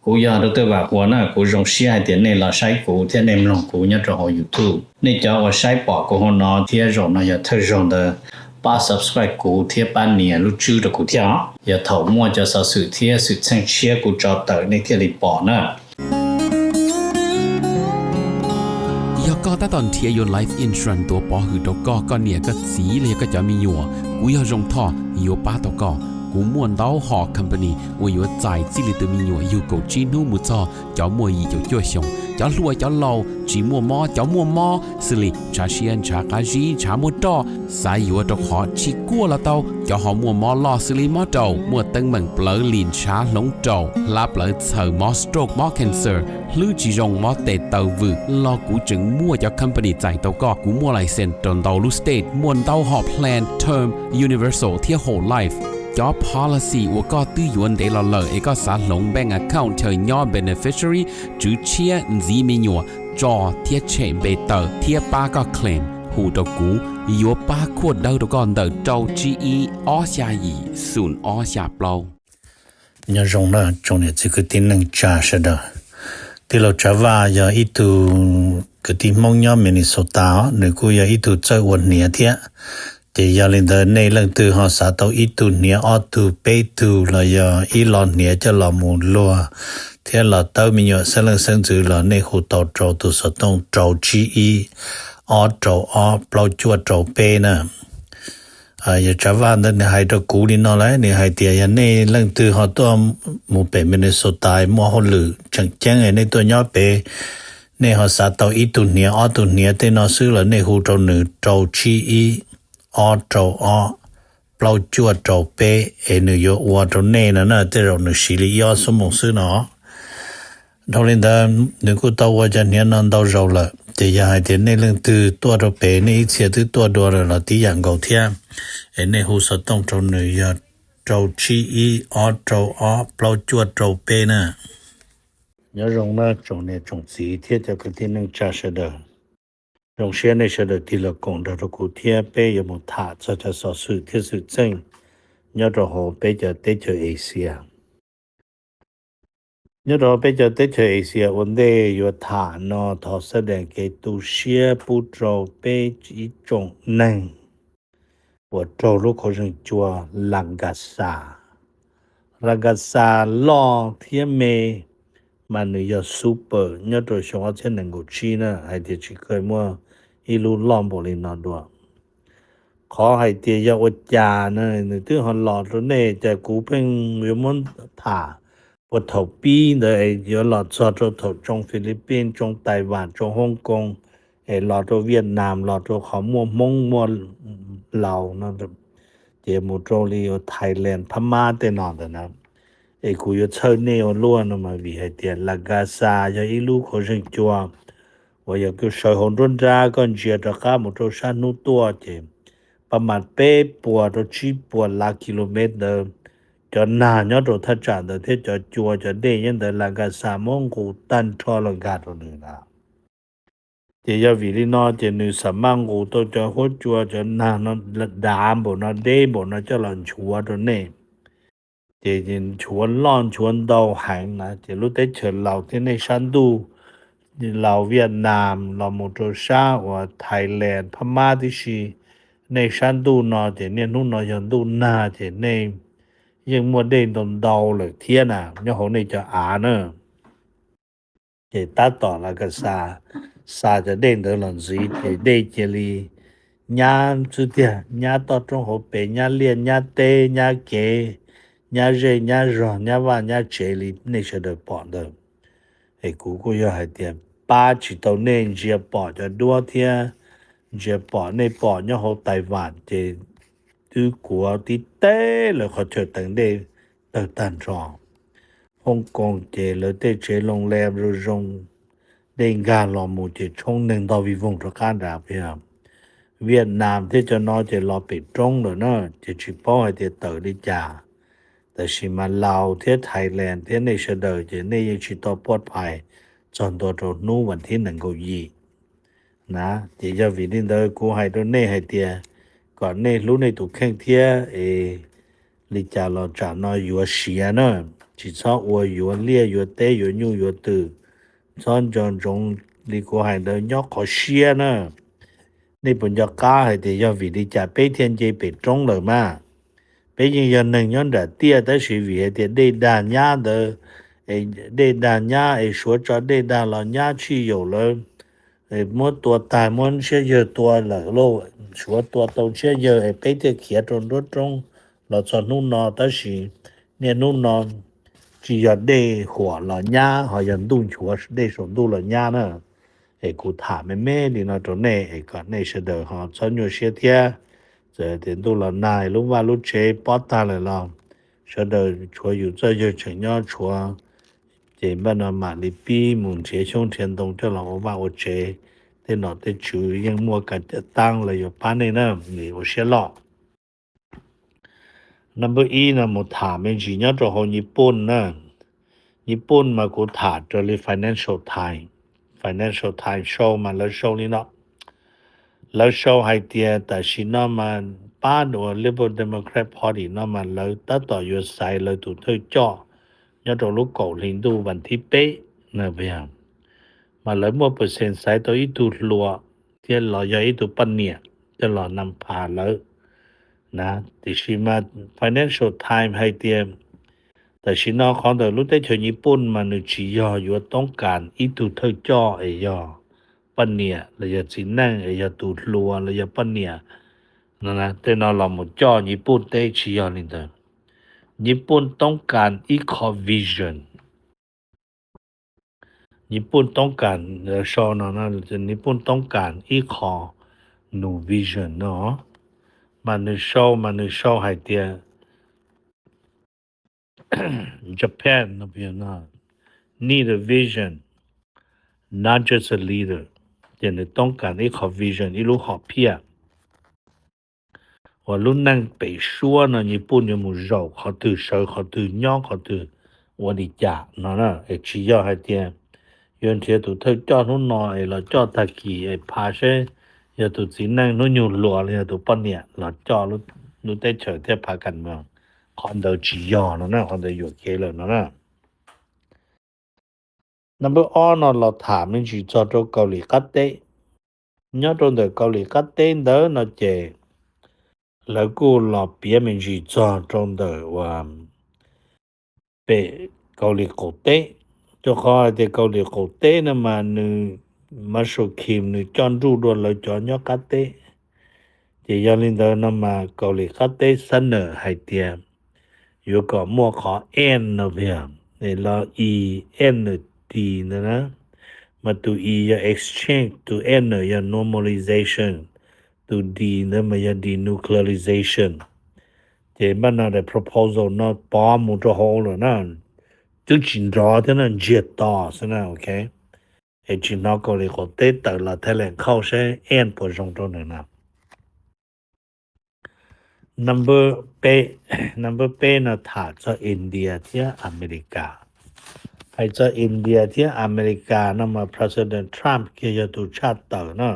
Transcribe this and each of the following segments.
Kuv yog Dr. Vam Huas na, kuv zoo siab hais tias nej los saib kuv thiab nej mloog kuv nyob rau hauv YouTube. Nej cov uas saib pom kuv hauv no thiab zaum no yog thawj zaug ntawd, pab subscribe kuv thiab pab nias lub tswb rau kuv thiab os. Yog thaum muaj cov xov xwm thiab xwm txheej tshiab kuv tso tawm nej thiaj li pom na. Yog koj tab tom nrhiav yuav life insurance tuav pov hwm rau koj, koj niam koj txiv los yog koj cov me nyuam, kuv yog Zoo Thoj yuav pab tau koj. Kuv muaj ntau hom company uas yuav txais txij li tus me nyuam yug kaum tsib hnub mus txog cov muaj yim caum cuaj xyoos, cov hluas cov laus, tsis muaj mob cov muaj mob, xws li ntshav siab ntshav qab zib ntshav muaj roj, xav yuav rau qhov tsis kuaj los tau, cov ho muaj mob loj xws li mob raum, muaj teeb meem plawv lim ntshav hloov raum, hlab plawv txhaws, mob stroke mob cancer, hlwb tsis zoo mob tes taw vwm los kuv tseem muaj cov company txais tau koj. Kuv muaj license rau ntau lub state, muaj ntau hom plan term, universal thiab whole life. Cov policy uas koj twb yuav ntev los lawm es koj xav hloov bank account chaw nyob beneficiary, tswv tshiab ntxiv me nyuam, tso thiab tshem npe tawm thiab pab koj claim, hu rau kuv, yuav pab khuaj dawb rau koj ntawm rau tsib ib ob xya yim xoom ob xya plaub. Nyob zoo na tsoom niam txiv kwv tij neej tsa sawv daws. Tij laug Tsav Vaj yog ib tug kwv tij Hmoob nyob Minnesota os, nws kuj yog ib tug txawj ua hniav thiab. Ces yog li ntawd nej leej twg ho xav tau ib tug hniav ob tug peb tug los yog ib lo hniav coj los mus luag thiab los tawb me nyuam xeeb leej xeeb ntxwv los nej hu tau rau tus xov tooj rau tsib ib ob rau ob plaub cuaj rau peb na. Yog Tsav Vaj ntawd nws hais rau kuv li no lawm, nws hais tias yog nej leej twg ho tuaj mus pem Minnesota muaj hauj lwm tseem ceeb nej tuaj nyob pem, nej ho xav tau ib tug hniav ob tug hniav tej no xwb los nej hu rau nws rau tsib ib ob rau ob plaub cuaj rau peb es nws yuav ua rau nej no na, tej zaum nws siv li ib ob xuab moos xwb no. Dhau li ntawd nws kuj tau ua cov hniav no ntau zaus lawm, ces yog hais tias nej leej twg tuaj rau pem nej ib txhia twb tuaj dua lawm los tib yam nkaus thiab, es nej hu xov tooj rau nws yog rau tsib ib ob rau ob plaub cuaj rau peb na. Nyob zoo na tsoom niam tsoom txiv thiab cov kwv tij neej tsa sawv daws. Zoo siab nej sawv daws tig los koom nrog rau kuv thiab peb yuav mus tham txog cov xov xwm thiab xwm txheej nyob rau hauv peb cov teb chaws Asia. Nyob rau peb cov teb chaws Asia ua ntej yuav tham no thov xab dees kev tu siab pub rau peb ib tsoom neeg uas raug lub qhov zeeg cua Lagasa. Lagasa loj thiab me, mas nws yog super nyob rau xyoo ob txhiab nees nkaum tsib na, hais tias tsis kheev muaj ib lub loj npaum li no dua. Qhov hais tias yog ua cas na nws twb ho los rau nej, cas kuv pheej yuav muab tham. Puag thaum pib ntawd es yuav los txog rau thaum tsoo Philippines, tsoo Taiwan, tsoo Hong Kong, es los rau Vietnam, los rau qhov muaj Hmoob muaj Laus no, ces mus rau li ua Thailand, Phab Mab tej no ntawd na. Es kuv yuav txhawj nej ua luaj no mas vim hais tias Lagasa yog ib lub qhov zeeg cua uas yog koj sawv hauv nruab nrab koj ntsia rov qab mus rau sab hnub tuaj ces pab mas peb puas rau tsib puas lav kilomev ntawd, cov nag nyob rau thaj tsam ntawd thiab cov cua cov dej nyob ntawd Lagasa muab nqus tag nrho los nkag rau nws na. Ces yog vim li no ces nws xam maj nqus tau cov huab cua cov nag no dav npaum no deb npaum no coj los nchuav rau nej. Ces nchuav loj nchuav ntau heev na, ces lub teb chaws Laus thiab nej sab ntuj, Laus Vietnam los mus rau sab uas Thailand, Phab Mab tib si, nej sab ntuj no ces niaj hnub no yog ntuj nag ces nej yeej muaj dej ntau ntau lawm thiab na, nyob hauv nej cov av na. Ces tab tom Lagasa xa cov dej ntawd los ntxiv ces dej cia li nyab xwb tiag, nyab toj roob hauv pes, nyab liaj nyab teb, nyab kev, nyab zej nyab zog, nyab vaj nyab tsev li nej sawv daws pom ntawd. Es kuv kuj yog hais tias pab tsis tau nej ntsia pom cov duab thiab ntsia pom nej pom nyob hauv Taiwan ces twb kuav tib teb lawv qhov chaw teev dej tawg tag nrho. Hong Kong ces lawv tej tsev loo le zoo zoo, dej nkag los mus ces tshoob neeg ntog vij voog rov qab nrad. Vietnam thiab cov no ces los pem roob lawm na, ces tsis paub hais tias tawm li cas. Tab sis mas Laus thiab Thailand thiab nej sawv daws ces nej yeej tsis tau pov phais txog ntua rau hnub vas thib nees nkaum yim na. Ces yog vim li ntawd kuv hais rau nej hais tias kom nej hlub nej tus kheej thiab es li cas los tsam no yuav siav na. Tsis txhob ua yuav liaj yuav teb yuav nyuj yuav twm, txhob nco ntsoov li kuv hais ntawd nyob qhov siab na. Nej puas nco qab hais tias yog vim li cas peb thiaj nce pem roob lawm mas? Peb yeej yog neeg nyob nram tiaj tab sis vim hais tias dej dag nyab ntawd, dej dag nyab es Suav tso dej dag los nyab tsis yaum lawv muab tua tag, muab ntshiab yawg tua lawm lauj, Suav tua tau ntshiab yawg es peb thiaj khiav rau nruab roob los txog hnub no. Tab sis niaj hnub no tsis yog dej huam los nyab, ho yog ntuj nchuav dej saum ntuj los nyab na. Es kuv tham me me li no rau nej es kom nej sawv daws ho txhob nyuaj siab thiab. Txawm tias ntuj los nag, lub vaj lub tsev pob tag lawm los sawv daws tshuav yus txoj yawg tseem nyob tshuav, ces npaj no mam li pib mus nrhiav xyoob nrhiav ntoo coj los ua vaj ua tsev. Tej nom tej tswv yeej muaj ka taab lawv yuav pab nej na, ua siab loj. Number ib no mus tham me ntsis nyob rau hauv Nyij Pooj na. Nyij Pooj mas kuv tham raws li Financial Times, Financial Times sau mas lawv sau li no. Lawv sau hais tias tam sim no mas pab uas Liberal Democrat Party no mas lawv tab tom yuav xaiv lawv tus thawj coj nyob rau lub kaum hli ntuj vas thib peb na. Mas lawv muaj percent xaiv tau ib tug hluas thiab los yog ib tug poj niam coj los nam phas lawv na. Tiam sis mas Financial Times hais tias tam sim no qhov ntawm lub teb chaws Nyij Pooj mas nws tsis yog yuav toob kas ib tug thawj coj es yog poj niam los yog txiv neej es yog tus hluas los yog poj niam no, tej no los mus coj Nyij Pooj teb, tsis yog li ntawd. Nyij Pooj toob kas ib qho vision. Nyij Pooj toob kas, sau no, Nyij Pooj toob kas ib qho new vision no, mas nws sau mas nws sau hais tias Japan no need a vision, not just a leader. Ces nws toob kas ib qho vision, ib lub hom phiaj uas lub neej pem suab no Nyij Pooj yuav mus zaum qhov twg, sawv qhov twg, nyob qhov twg, ua li cas no na. Es tsis yog hais tias yuav nrhiav tus thawj coj hnub no es los coj tag kis es pha seb yog tus txiv neej hnub nyoog hluas los yog tus poj niam los coj lub teb chaws thiab pha kas moos. Qhov ntawd tsis yog no na, qhov ntawd yuam kev lawm no na. Number ob no los tham me ntsis txog rau Kaus Lim qab teb. Nyob rau ntawm Kaus Lim qab teb ntawd no ces lawv kuj los piav me ntsis txog rau ntawm uas pem Kaus Lim qaum teb. Rau qhov hais tias Kaus Lim qaum teb no mas nws, Marshall Kim nws coj nruj dua lawv cov nyob qab teb. Ces yog li ntawd no mas Kaus Lim qab teb xab nawm hais tias yuav kom muaj qhov N no, los E, N, D ntawd na. Mas tus E yog exchange, tus N yog normalization, tus D ntawd mas yog denuclearization. Ces npaj no daim proposal no pov mus rau hauv lawm na, twb tsis nrov thiab na, ntsiag to xwb na, ok. Es tsis hnov Kaus Lim qaum teb tawm los thaij leem khauj seb N puas zoo rau nws na. Number peb, number peb no tham txog India thiab Amelikas. Hais txog India thiab Amelikas no mas President Trump kiag yog tus tshaj tawm na.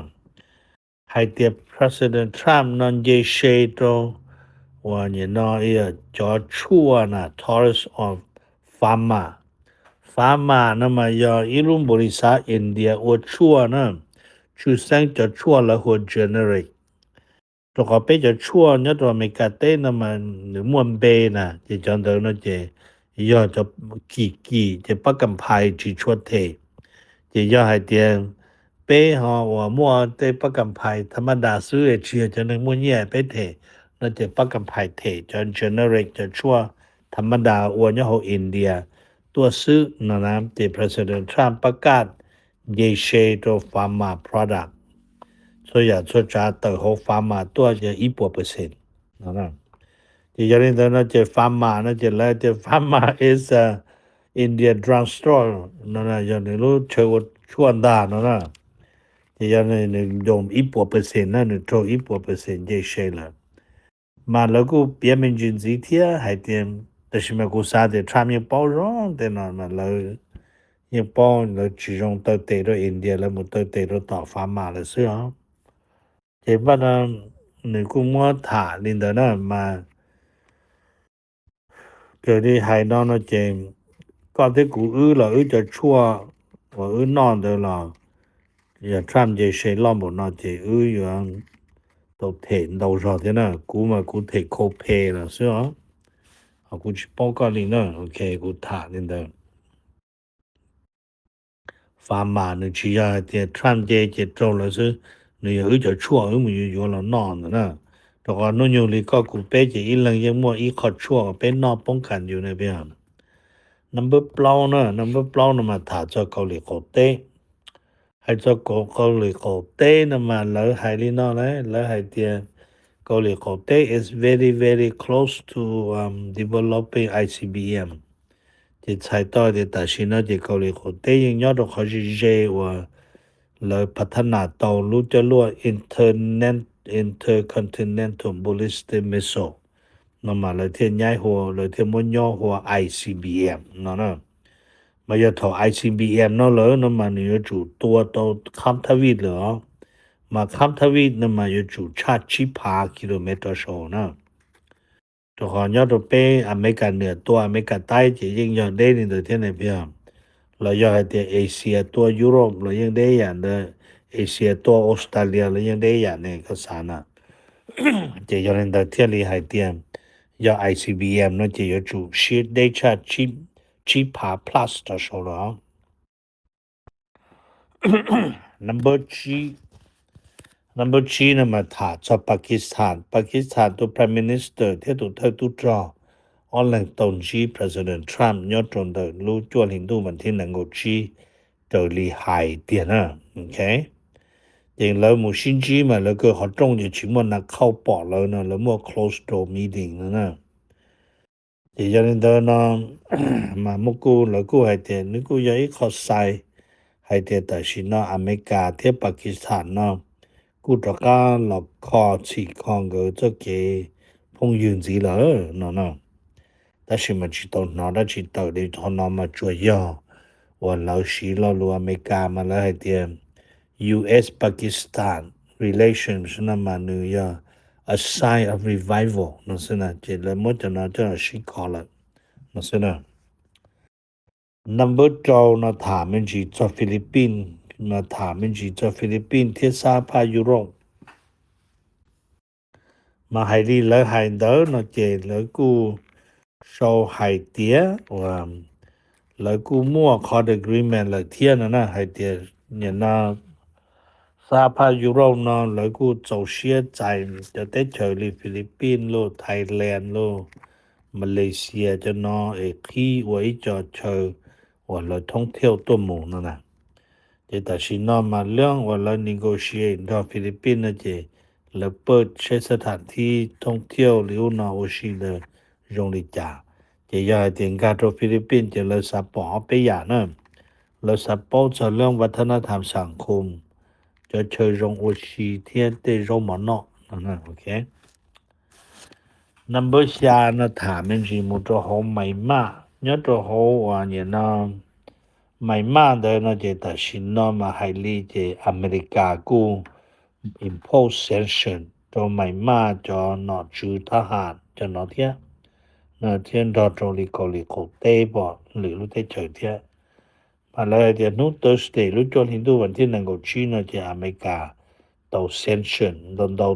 Hais tias President Trump no nce se rau uas nim no cov tshuaj na, Torus of Pharma. Pharma no mas yog ib lub npaum li xav India ua tshuaj na, tshwj xeeb cov tshuaj lawv hu ua generic. Rau qhov peb cov tshuaj nyob rau Amelikas teb no mas nws muaj npe na, ces cov ntawd no ces yog cov kim kim ces pab kam phais tsis tshua them. Ces yog hais tias peb ho uas muaj tej pab kam phais tha maj das xwb es tsis yog cov neeg muaj nyiaj peb them no ces pab kam phais them cov generic, cov tshuaj tha maj das ua nyob hauv India tuaj xwb no na. Ces President Trump pab kaj nce se rau pharma product, txhua yam txhua tsav tawm hauv pharma tuaj yog ib puas percent no. Ces yog li ntawd no ces pharma no ces lawv tias pharma is a India drugstore no, yog nws lub chaw ua tshuaj ntag no na. Ces yog nws nco ib puas percent na, nws raug ib puas percent nce se lawm. Mas lawv kuj piav me ntsis ntxiv thiab hais tias, tab sis mas kuv xav tias Trump yeej paub zoo tej no mas lawv yeej paub lawv tsis zoo taw tes rau India, lawv mus taw tes rau tom pharma lawm xwb os. Ces npaj no nws kuj muab tham li ntawd na mas Raws li hais no no ces koj thiab kuv wb los wb cov tshuaj uas wb noj ntawd los yog Trump nce se loj npaum no ces wb yuav tau them ntau zog thiab na. Kuv mas kuv them copay los xwb os, ho kuv tsis paub koj li na. Ok, kuv tham li ntawd. Pharma nws tsis yog hais tias Trump nce ces raug lawv xwb, nws yog wb cov tshuaj wb mus yuav yuav los noj ntawd na. Rau qhov hnub nyoog li koj kuv peb ces ib leeg yeej muaj ib qho tshuaj uas peb noj poob kas yus na. Number plaub na, number plaub no mas tham txog Kaus Lim qaum teb. Hais txog Kaus Lim qaum teb no mas lawv hais li no lauj, lawv hais tias Kaus Lim qaum teb is very very close to developing I C B M. Ces txhais tau tias tam sim no ces Kaus Lim qaum teb yeej nyob rau qhov ze ze uas lawv pha thab nas tau lub coj luaj internet, intercontinental ballistic missile no mas lawv thiaj nyaib hu, lawv thiaj muab nyob hu ua I C B M no na. Mas yog thaum I C B M no lawm no mas nws yuav tsum tua tau khab thab vij lawm os. Mas khab thab vij no mas yuav tsum tshaj tsib phav kilomev rov saud na. Rau qhov nyob rau peb Amelikas niam tua Amelikas taib ces yeej yog deb li ntawd thiab ne, yog los yog hais tias Asia tua Europe los yeej deb yam ntawd, Asia tua Australia los yeej deb yam ne, koj xav na. Ces yog li ntawd thiaj li hais tias yog I C B M no ces yuav tsum siab deb tshaj tsib phav plus rov saud los. Number tsib no mas tham txog Pakistan. Pakistan tus Prime Minister thiab tus thawj tub rog ob leeg tau ntsib President Trump nyob rau ntawm lub cuaj hli ntuj vas thib nees nkaum tsib raws li hais tiag na. Ces lawv mus sib ntsib mas lawv kaw qhov rooj ces tsis muaj nas khauj pom lawv no, lawv muaj closed door meeting no na. Ces yog li ntawd no mas muaj kuj lawv kuj hais tias nws kuj yog ib qho xais hais tias tam sim no Amelikas thiab Pakistan no kuj rov qab los kho txhim kho nkawd txoj kev phooj ywg ntxiv lawm no na. Tab sis mas tsis tau hnov dab tsi tawm li qhov no mas tsuas yog uas lawv siv lo lus Amelikas mas lawv hais tias U S Pakistan relations no mas nws yog a sign of revival no xwb na, ces lawv muab cov no coj los sib kho lawm no xwb na. Number rau no tham me ntsis txog Philippines, no tham me ntsis txog Philippines thiab sab phaj Europe. Mas hais li lawv hais ntawd no ces lawv kuj sau hais tias uas lawv kuj muaj qhov agreement lawm thiab no na, hais tias nim no sab phaj Europe no lawv kuj txaus siab txais cov teb chaws li Philippines lauj, Thailand lauj, Malaysia cov no es qhib ua ib co chaw uas lawv thoob thiauj tuaj mus no na. Ces tam sim no mas leej uas lawv negotiate nrog Philippines no ces lawv pawj saib xab tham thib thoob thiauj li ub no ua si ntawd zoo li cas. Ces yog hais tias nkag rau Philippines ces lawv xav pom ob peb yam na. Lawv xav paub txog leej vaj thab nab tham xam khum, cov chaw zoo ua si thiab tej zaub mov noj. Number xya no tham me ntsis mus rau hauv Myanmar, nyob rau hauv uas nim no Myanmar ntawd no ces tam sim no mas hais li ces Amelikas kuj impose sanction rau Myanmar cov nom tswv thab ham cov no thiab, thiab nrog rau li Kaus Lim qaum teb pom lwm lub teb chaws thiab. Mas lawv hais tias hnub Thursday lub cuaj hli ntuj vas thib nees nkaum tsib no ces Amelikas tau sanction ntau ntau